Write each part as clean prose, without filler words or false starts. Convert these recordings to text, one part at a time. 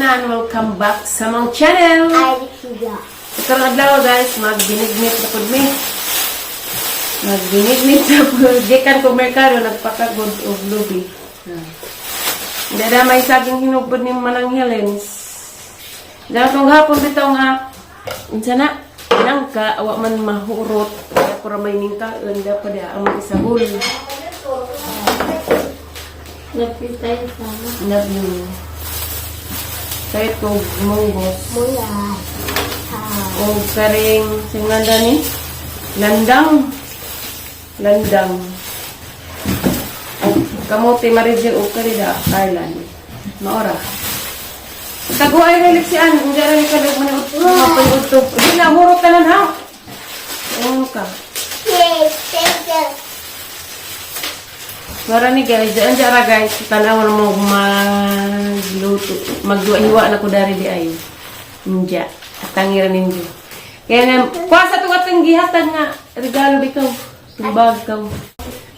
Tanan, welcome back sa mga channel. Ay, siya. Karong adlaw, guys, magbinignit na pud mi. Magbinignit na pud. Gikan ko merkado, nagpakagod og lubi. Hindi na may saging hinog pud ni Manang Helens. Dahil kung hapon bitaw nga, unsa na, nangka, awa man mahurot. Kaya ko ra may ningkaon, dapat di ang isahol. Napitay sama. Love you. Kahit ko munggos. Mula. O karing singanda ni landang. Landang. O kamote marijel o karida Ireland. Maora. Taguay ra liksian, hindi ra ni kadog man mapay-udto. Di na hurot tanan ha. Ano ka? Yay, thank you. Mara ni guys, diyan dyan ra guys, tanaw na mo magluto, maghiwa na ko dari di ay. Ninja, atangira ninyo. Kaya na, kuha sa itong atong gihatag nga, regalo bikaw, tumbag kaw.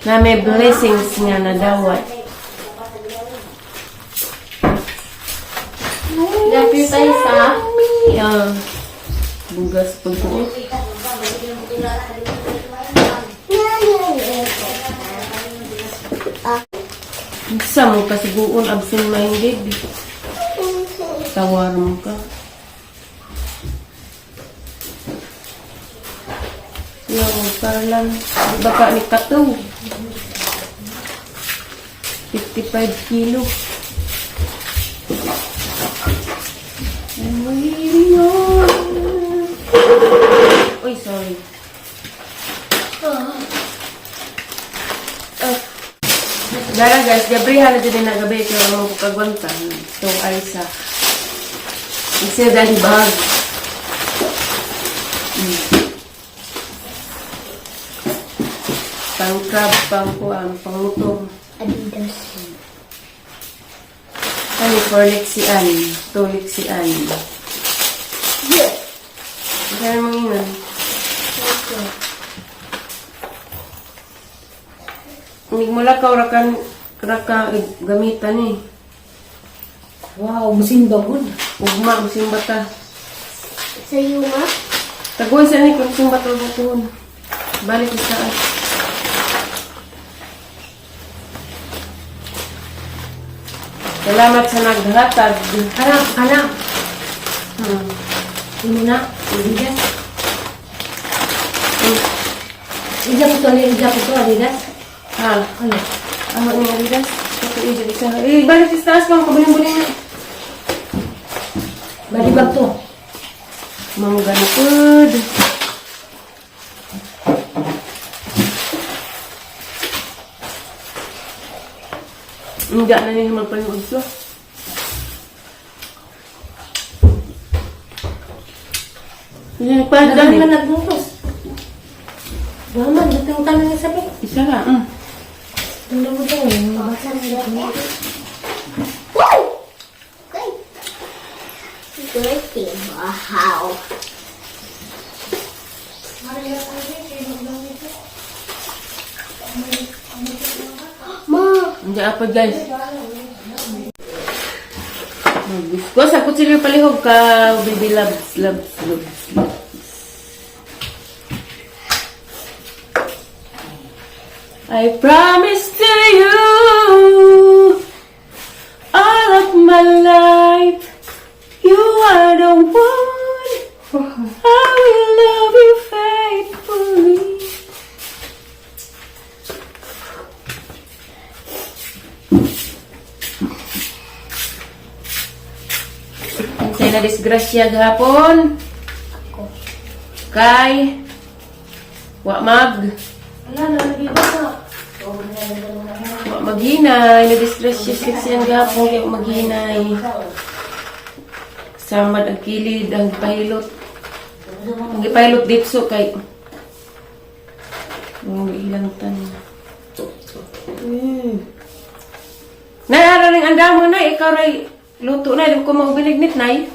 Na may blessings nga nadawat. Napitay sa. Ah, bugas pagkuo. Sa mo kasiguon, absent-minded. Tawar mo ka. Yung parang baka ni Kato. 55 kilo. I'm waiting on. Uy, sorry. Gara guys, gabrihan na dyan na gabi kaya mo kagwanta. Ito ay sa isa dali bag. Pang crab, pang kuan, pang lutong. Adidas. Ano for leksian, to leksian. Yeah. Kaya mong ingan. Okay. Hindi mo lakaw rakan raka gamitan eh. Wow, musimba gud. Ugma musimba ta. Sa Yuma? Taguan sa ni kung simba ta tuhon. Balik sa taas. Salamat sa naghatag. Kana, kana. Imo na, Adidas. Ija ko to, ija ko to, Adidas. Ha? Ano? Ano ni Adidas? Ito ija isa. Eh, balik sa taas kang kabuling-buling na. Body bag to. Mangga na pud. Hindi na niya magpanood so. Hindi nagpalit Dami gani. man nagmungkos. Waman, datang tanong niya sabi. Isa ka. Tanda mo daw, mabasa na Woo! Okay. Dirty. Wow. Ma, Hindi apa guys. Ko sa kutsilyo palihog ka, baby loves, loves, loves, loves. I promise to you all of my life. You are the one. I will love you faithfully. Unsay na disgrasya gahapon? Kay wa mag Wala na, nagibasa. wa maghinay na disgrasya siksiyan gahapon kay wa maghinay. Samad ang kilid ang pilot. Ang gipilot dipso kay ang ilang tan. Nay, ara ning andamo na ikaw ray luto na di ko maubinignit nay.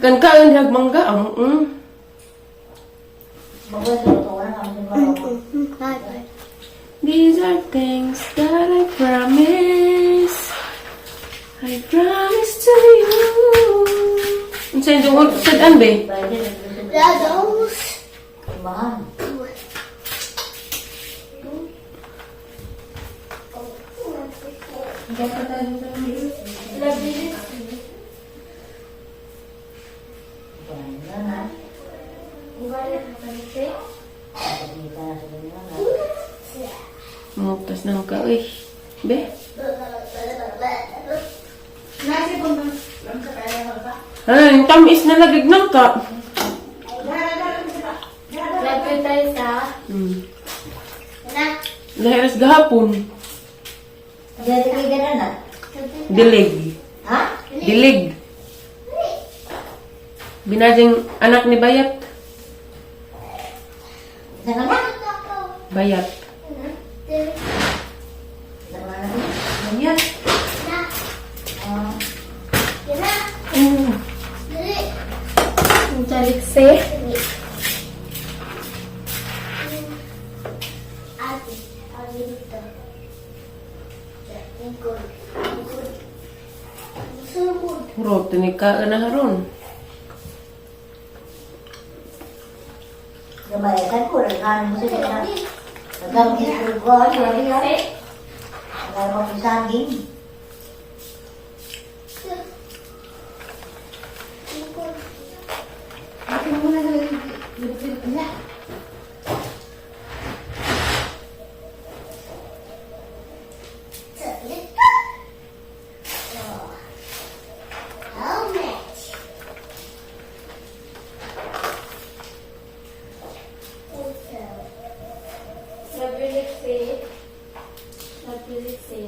Kan kaon hag mangga ang. Bye bye. These are things that I promise. I promise to you. Unsa yung sad-an be? Those. Mugtas na ka, uy. Be? Ay, yung tamis na lagig ng ka. Lapit tayo sa... Na. Lahiras gahapon. Dilig. Ha? Dilig. Binading anak ni Bayat. Bayat. Talikse. Hurot, ni ka na haron. Nabilikse. Nabilikse.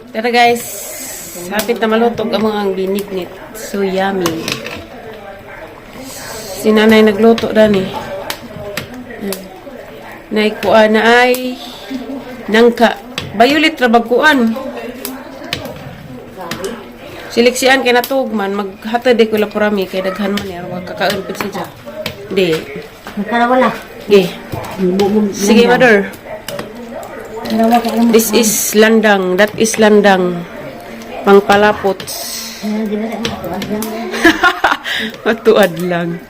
Tara guys, hapit na malutog ang mga binignit. So yummy. Si nanay nagluto dani. Nay kuan na ay nangka. Bayulit ra bagkuan. Siliksian kay natug man maghatod di ko lapurami kay daghan man ya wag kakaon pud siya. Di. Wala. Ge. Sige, mother. This is landang. That is landang. Pangpalapot. Matuad lang.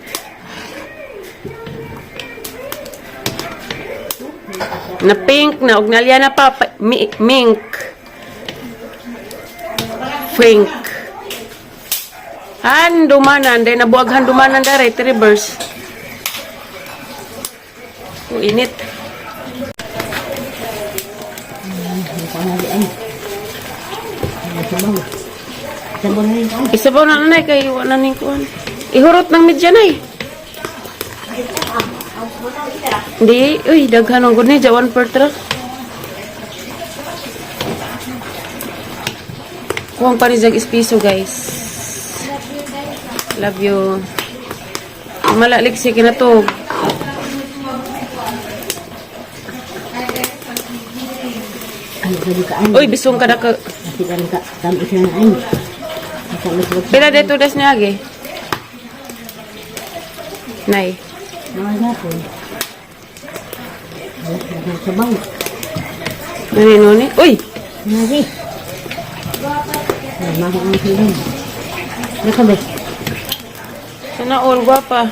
Na pink na. Og nalya na pa. Mink. Pink. Han, dumanan. Dahil nabuag han dumanan dere. Reverse. O, init. Isabaw na nanay kay wala ning kuan. Ihurot ng medya nay. Di, uy, daghan ang gud ni jawan per truck. Kuwang pa ni jag ispiso, guys. Love you. Malalik si kinatog. Uy, bisong ka na ka. Pila dito das niya agi? Nay. Nani noni? Uy, sana all gwapa.